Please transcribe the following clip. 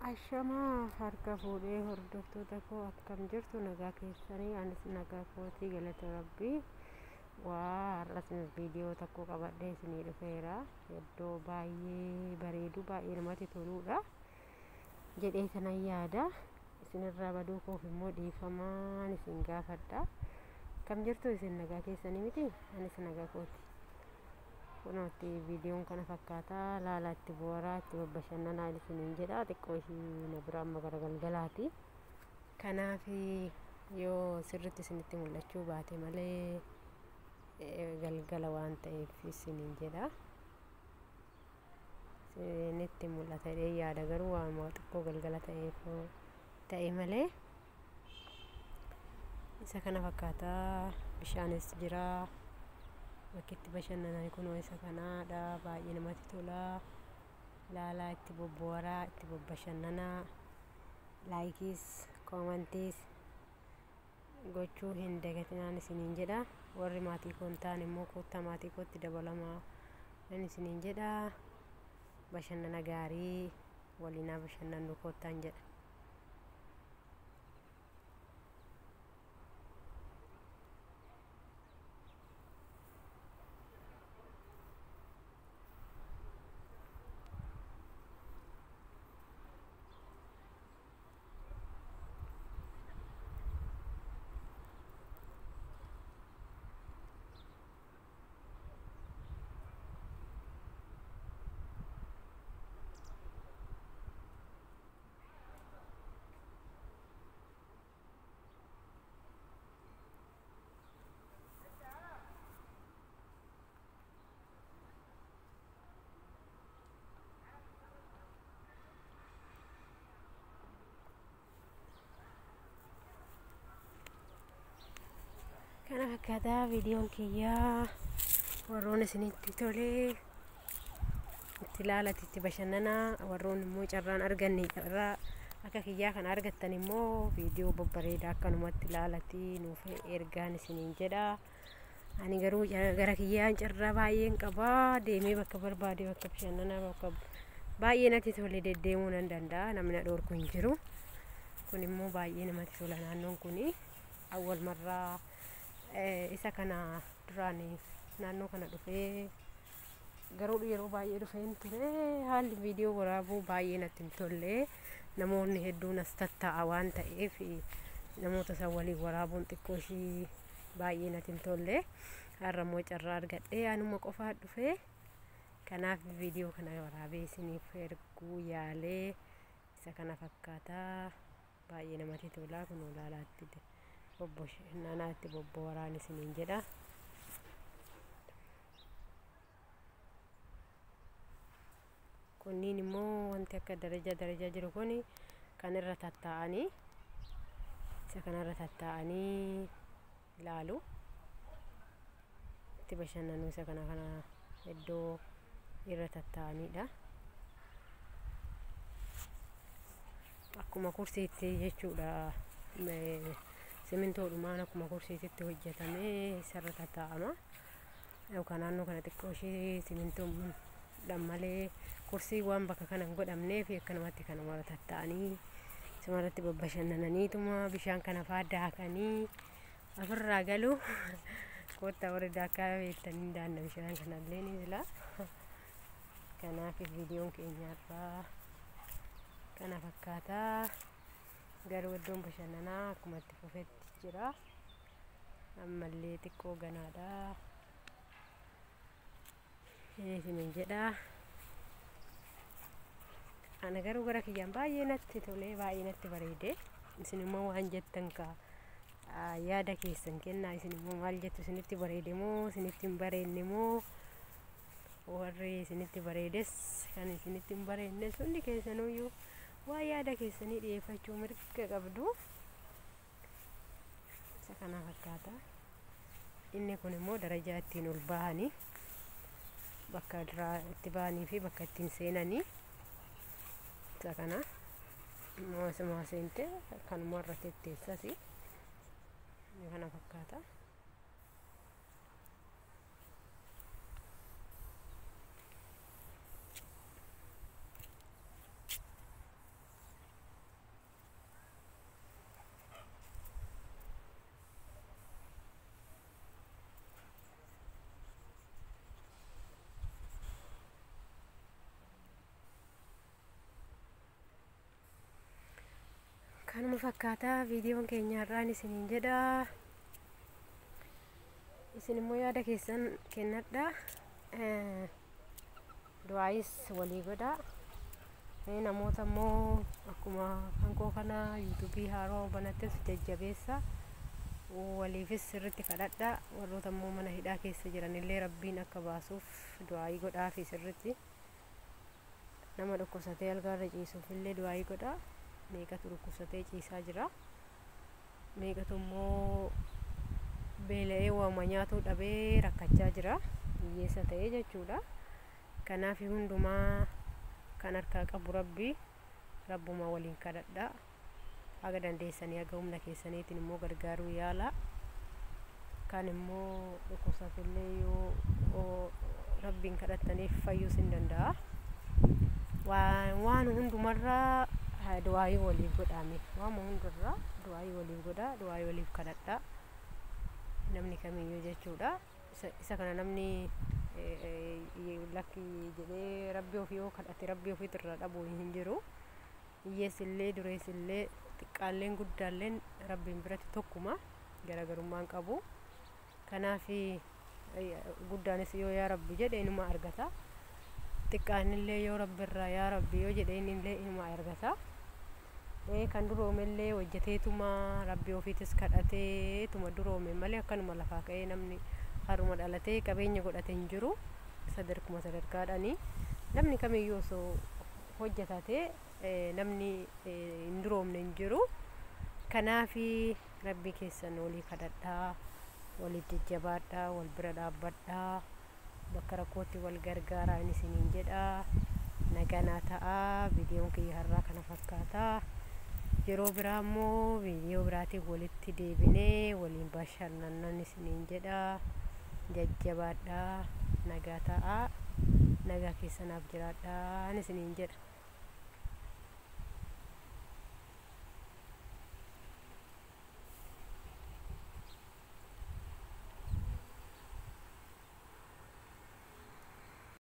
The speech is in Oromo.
Ashamaa harka fuudhee hordoftoota koo akkam jirtu nagaa keessanii anis nagaa kootii galata rabbii waa har'as viidiyoo tokko qabadhee isinii dhufeera iddoo baay'ee bareedu baay'ee namatti toluudha jedhee kanan yaada isinirraa baduu koof immoo dhiifamaan isin gaafadha akkam jirtu isin nagaa keessanii miti anis nagaa kooti kunooti viidiyoon kana fakkaataa laala itti bu'aaraa itti babbashannanaa isiniin jedha xiqqoo ishii na bira amma gara galgalaati kanaaf yoo sirritti isinitti mul'achuu baate malee galgala waan ta'eef isiniin jedha isinitti mul'ata jedhee yaada garuu waan xiqqoo galgala ta'eef ta'e malee isa kana fakkaataa bishaanis jira bakki itti bashannanan kunoo isa kanaadha baay'ee namatti tola laalaa itti bobbo'araa itti babbashannanaa laayikiis koomantiis gochuu hin dagatinaan isiniin jedha warri maatii koo hin taane immoo koottaa maatii kootti dabalamaa nan isiniin jedha bashannana gaarii waliinaa bashannannu koottaan jedha. Kana fakkaataa viidiyoon kiyyaa warroon isinitti tolee itti ilaalati itti bashannanaa warroon immoo carraan arganne carraa akka kiyyaa kana argattan immoo viidiyoo babbareedaa akkanumatti ilaalati nuuf ergaan isiniin jedha. Ani garuu gara kiyyaan carraa baay'een qabaa deemee bakka barbaade bakka bashannanaa bakka baay'ee natti tole deddeemuu nan danda'a namni na dhorku hin jiru. Kun immoo baay'ee namatti tola naannoon kuni awwal marraa isa kana duraan naannoo kana dhufee garuu yeroo baay'ee dhufeen ture haalli viidiyoo waraabuu baay'ee natti hin tolle namoonni hedduun as tattaa'a waan ta'eef namoota san waliin waraabuun xiqqoo ishii baay'ee natti hin tolle har'a immoo carraa argadhee anuma qofaa dhufee kanaaf viidiyoo kana waraabee isiniif erguu yaalee isa kana fakkaataa baay'ee namatti tolaa kun olaalaatti naanaatti bobbooraan isiniin jedha. Kunniin immoo wanti akka darajaa darajaa jiru kun kan irra tattaa'anii isa kanarra tattaa'anii ilaalu itti bashannanuu isa kana kana iddoo irra tattaa'aniidha. Akkuma kursiitti jechuudha. Simintoodhumaan akkuma kursiititti hojjetamee isarra tattaa'ama. Yookaan naannoo kana xiqqoo ishee simintoodhaan malee kursii waan bakka kana hin godhamneef akkanumatti kanumarra tattaa'anii isumarratti babbashannananiituma bishaan kana faa daakanii ofirraa galu. Koottaa warri daakaa beektanii daanna bishaan kanallee ni jira. Kanaaf viidiyoon keenya har'aa kana fakkaataa. Garuu iddoon bashannanaa akkuma itti fufetti jira. Ammallee xiqqoo ganaadha. Isiniin jedha. Ana garuu gara kiyyaan baay'ee natti tolee baay'ee natti bareede. Isin immoo waan jettan kaa yaada keessan kennaa isin immoo maal jettu isinitti bareede moo isinitti hin bareedne moo warri isinitti bareedes kan isinitti hin bareednes hundi keessanuyyuu waa yaada keessanii dhiyeeffachuu mirga qabdu. Isa kana fakkaata. Inni kun immoo darajaa ittiin ol bahanii bakka duraa itti bahanii fi bakka ittiin seenanii isa kana immoo seente kanuma irra tetteessasi. Inni kana fakkaata. Kana fakkaataa viidiyoon keenya har'aan isiniin jedha. Isin immoo yaada keessan kennadha. Du'aayis walii godha. Namoota immoo akkuma kankoo kana yuutuubii haaroo banattes jajjabeessa. Waliifis sirriitti kadhadha. Warroota immoo mana hidhaa keessa jiranillee rabbiin akka baasuuf du'aayii godhaafi sirriitti. Nama dhukkubsatee algaarra ciisuufillee du'aayii godha. Meeqatu dhukkubsatee ciisaa jira. Meeqatu immoo beela'ee waama nyaatuu dhabee rakkachaa jira. Hiyyeessa ta'ee jechuudha. Kanaaf hundumaa kan harkaa qabu rabbi rabbuma waliin kadhadha. Haga dandeessanii haga humna keessaniitiin immoo gargaaruu yaala. Kan immoo dhukkubsatillee yoo rabbiin kadhattaniif fayyuus hin danda'a. Waan hundumarraa du'aayii waliif godhaame. Waan hundarraa du'aayii waliif godhaa, du'aayii waliif kadhadhaa. Namni kamiyyuu jechuudha. Isa kana namni lakki jedhee rabbi ofii yoo kadhate rabbi ofiitu irraa dhabuu hin jiru. Hiyyeessillee dureessillee xiqqaalleen guddaalleen rabbiin biratti tokkuma garaagarummaa hin qabu. Kanaaf guddaanis yoo yaa rabbi jedhe inuma argata. Xiqqaanillee yoo rabbi irraa yaa rabbi yoo jedhe innillee inuma argata. Kan duroomellee hojjeteetuma rabbi ofiitis kadhateetuma duroome malee akkanuma lafaa ka'ee namni haruma dhalatee qabeenya godhate hin jiru. Sadarkuma sadarkaadhaani. Namni kamiyyuu osoo hojjetatee namni hin duroomne hin jiru. Kanaaf rabbi keessan walii kadhadhaa, waliif jajjabaadhaa, wal bira dhaabbadhaa, bakka rakkootti wal gargaaraa inni isiniin jedha. Naganaa ta'aa. Viidiyoon kiyya har'aa kana fakkaata. Yeroo biraa immoo viidiyoo biraatiin walitti deebinee waliin bashannannan isiniin jedha. Jajjabaadhaa, nagaa ta'aa, nagaa keessanaaf jiraadhaa isiniin jedha.